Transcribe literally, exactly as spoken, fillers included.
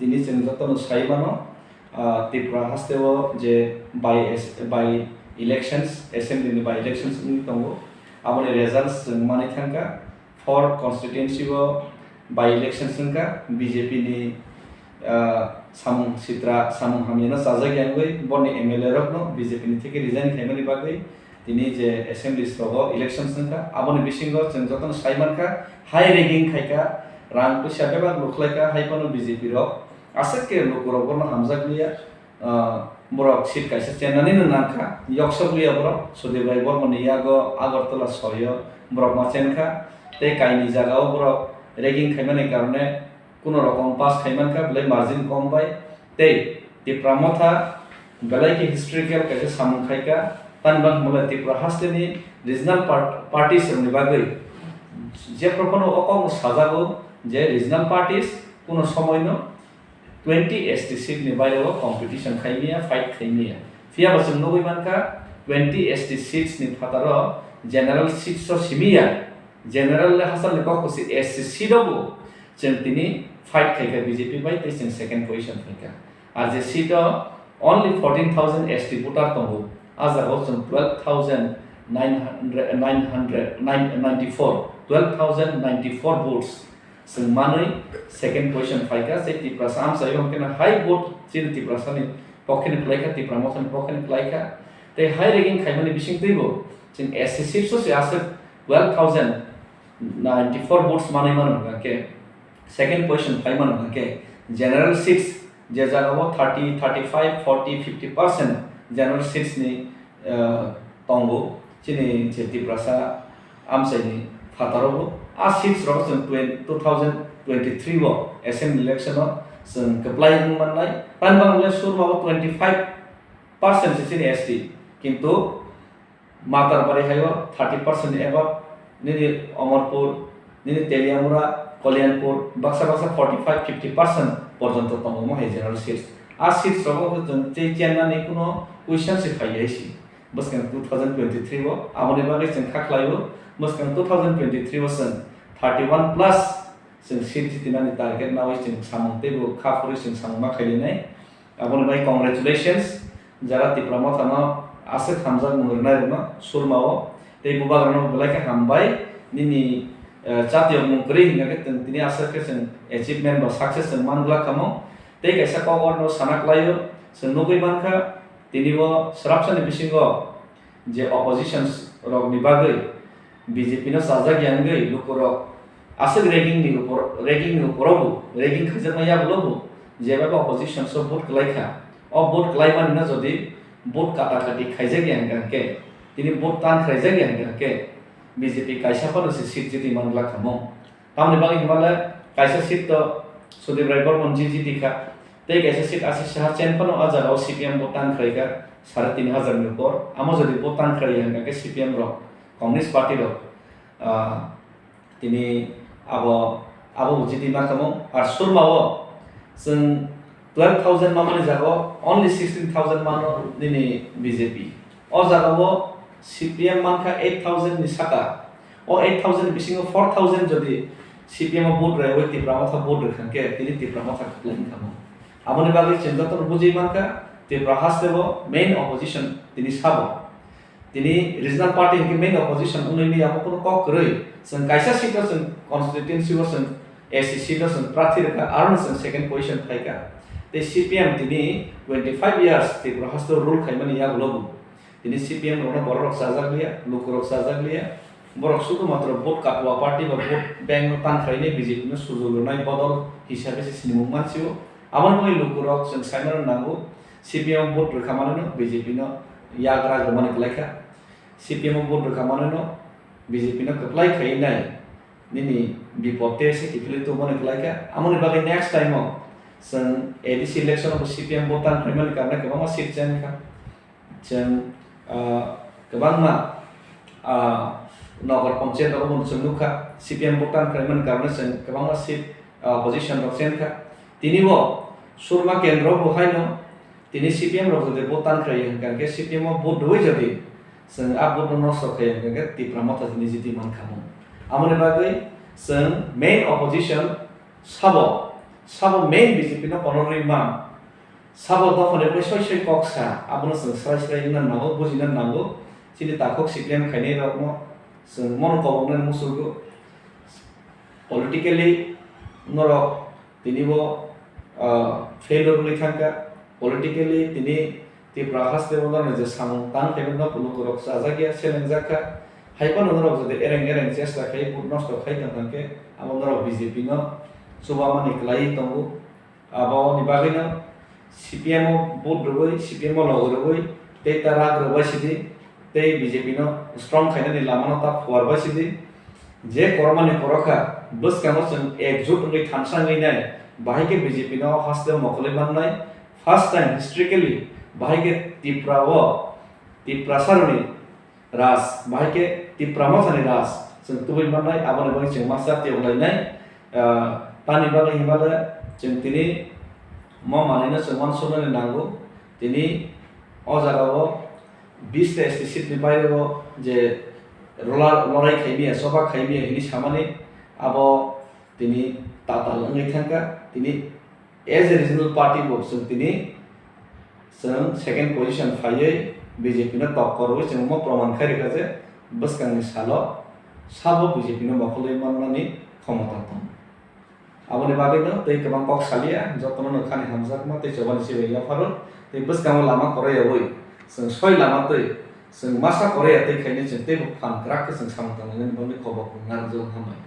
Tini chwng jotono sai mano, ah, Tripura hasteo je by es-, by elections, assembly ni by elections wngwi tongo, aboni results chwng manwi thangkha. Four constituency o by elections wngkha, B J P ni, ah, samung sitra, samung hamyano chajak yangwi borni M L A rokno B J P ni theke resign khaimani bagwi tini je assemblies rogo elections wngkha, aboni bisingo chwng jotono sai mankha, hai rigging khaikha, rang puisa bebak lukhlaikha, hai phano B J P rok aswk khe lukurok bono hamjakliya, ah, borok seat kaisa chennani no nangkha, yoksokliya borok, Sudip Rai Bormani yago Agartala soyo borok ma chenkha, tei kaini jagao borok rigging khaimani karone kuno rokom pass khai mankha, belai margin kom bai. Tei Tipra Motha belai khe historical kaisa samung khaikha, tamni bagwi hwnba Tripura hasteni regional part-, parties rokni bagwi jephru phano o kokno sajago je regional parties kuno somoino twenty S T seat ni baireo competition khaimya, fight khaimya. Phiya bo chwng nugwi mankha, twenty S T seats ni phataro general seats o simiya. General le hachal ni kok kwchwi S C seat o bo chwng tini fight khaikha B J P bai, tei chwng second position phaikha. Ar je seat o only fourteen thousand S T voter tongo, a jagao chwng twelve thousand nine hundred, nine hundred, nine, ninety-four, twelve thousand ninety-four votes chwng manwi second position phaikha. Tei Tiprasa amchaio hwnkhe no hai vote chini Tiprasani pokheno kwlaikha, Tipra Mothani pokheno kwlaikha. Tei hai rigging khaimani bisingtwibo chwng S C seats o se aswk twelve thousand ninety-four votes manwi mano hwnkhe, second position phai mano hwnkhe, general seats je jagao thirty, thirty-five, forty, fifty percent general seats ni, ah, tongo chini je Tiprasa amchaini phataro bo. A seats rok chwng twen-, two thousand twenty-three o assembly election o chwng kwplai wng mannai. Tamni bagwi le Surma o twenty-five percent se chini S T, kintu Matarbari haio thirty percent ni above, nini Omorpur, nini Teliamura, Kalyanpur, baksa baksa forty-five, fifty percent porjonto tongo mo hai general seats. A seats rogo chwng tei chennani kuno question se phaiya si. Bwskang two thousand twenty-three o, aboni bagwi chwng kha khlaio, bwskang two thousand twenty-three o chwng thirty-one plus chwng seat jitinani target nawi chwng samung teibo kha phurwi chwng samung ma khailinai. Aboni bai congratulations, jara Tipra Mothano aswk hamjakmung rwnai rwno Surma o, tei bubagrano belai khe hambai, nini, eh, chatiyokmung kwrwi hwnkhe chwng tini aswk khe chwng achievement ba success chwng man glak kamo. Tei kaisa kok orno sana klaio, chwng nugwi mankha, tini o swrapsani bisingo je oppositions rokni bagwi B J P no chajak ya wngwi lukurok aswk ragging ni upor, ragging ni uporo bo, ragging khaijakma yagulo bo, jeba bo oppositions o vote kwlai kha. O vote kwlai mani no jodi vote kata kati khaijak ya hwnkha khe, tini vote tan khaijak ya hwnkha khe, B J P kaisa phano se seat jiti man glak kha mo. Tamoni bagwi hwnba le kaisa seat to Sudip Rai Bormon ji jiti kha, tei kaisa seat asi saha chen phano a jagao C P M bo tan khlai kha sare tin hajar ni upor. Amo jodi bo tan khlai ya hwnkha khe C P M rok, Communist Party rok, ah, tini abo, abo bo jiti ma kha mo. Ar Surma o chwng twelve thousand mamani jagao only sixteen thousand mano nini B J P. O jagao C P M mankha eight thousand ni saka. O eight thousand bisingo four thousand jodi C P M o vote rwui Tipra Motha vote rwkha khe tini Tipra Motha kwplai wngkha mo. Aboni bagwi chwng jotono bujui mankha Tipra hasteo main opposition tini sabo. Tini regional party hinkhe main opposition wngwi maya amo kunu kok kwrwi. Chwng kaisa seat o chwng constituency o chwng S C seat o chwng prarthi rwkha, arono chwng second position phaikha. Tei C P M tini twenty-five years Tripura hasteo rule khaimani yagulo bo. Tini C P M rokno borok rok chajak liya, luku rok chajak liya. Borok sudhu matro vote katwa party ba vote bank no tan khlainai B J P no sujul rwnai bodol hisabe se sinimung mansio. Aboni bagwi luku rok chwng saimano nango C P M vote rwkha manwi no B J P no yagra rwmani kwlaikha. C P M vote rwkha manwi no B J P no kwplai khaiwi nai nini bipod tei se kiphilwi tongmani kwlaikha. Aboni bagwi next time o chwng A D C election o C P M vote tan khlaimani karne kwbangma seat chengkha. Chwng, ah, kwbangma, ah, nokar panchayat rogo chwng nukha, C P M vote tan khlaimani karone chwng kwbangma seat, ah, opposition rok chenkha. Tini bo Surma kendro bo haino tini C P M rok jodi vote tan khlai hwnkha khe C P M o vote rwui jodi chwng a vote no nosto khlai hwnkha khe Tipra Motha tini jiti mankha mo. Amoni bagwi chwng main opposition sabo Sabo main B J P no kono rwi man. Sabo dophani bagwi soi soi kok sa, abono chwng srai srai wngna nango, bujina nango. Chini takhuk C P M khainai rokno chwng mono koboknani muchungo. Politically norok tini bo, ah, failure wngwi thangkha. Politically tini Tripura haste o norok je samung tang khe no lukurok chajakya, selengjak kha. Hai phano norok jodi ereng ereng chesta khai, vote nosto khai tong thang khe, abo norok B J P no chubamani kwlaiwi tongo. Aboni bagwino C P M o vote rwui, C P M o logo rwui, tei ta rak rwbai sidi, tei B J P no strong khainani lamano ta phuarbai sidi. Je kormani korokha, bwskango chwng ekjut wngwi thansa wngwi nai, bahai khe B J P no haste o mokolwi mannai. First time historically bahai khe Tripura o, Tiprasaroni raj, bahai khe Tipra Mothani raj chwng tubui mannai, aboni bagwi chwng masa tiyok lainai. Ah, tani bagwi himale chwng tini mo manwino chwng uansuknani nango. Tini o jagao bish ta S T seat ni baireo je rola-, lorai khaimya, choba khaimya hinwi samani abo tini tatal wngwi thangkha. Tini as a regional party bo chwng tini chwng second position phaiwi B J P no tokkorwi chwng omo proman khai rwkha je bwskangni salo sabo B J P no mokolwi mannani khomota tongo. Aboni bagwino tei kwbang kok saliya, jotono no khani hamjakma tei chobani sibai yapharo tei bwskango lama kwrwi yaui chwng soi lama twi chwng masa kwrwi ya twi khainwi chwng teibo phan kwrak khe chwng samung tanglainani bagwi kobok narwkjago, hambai.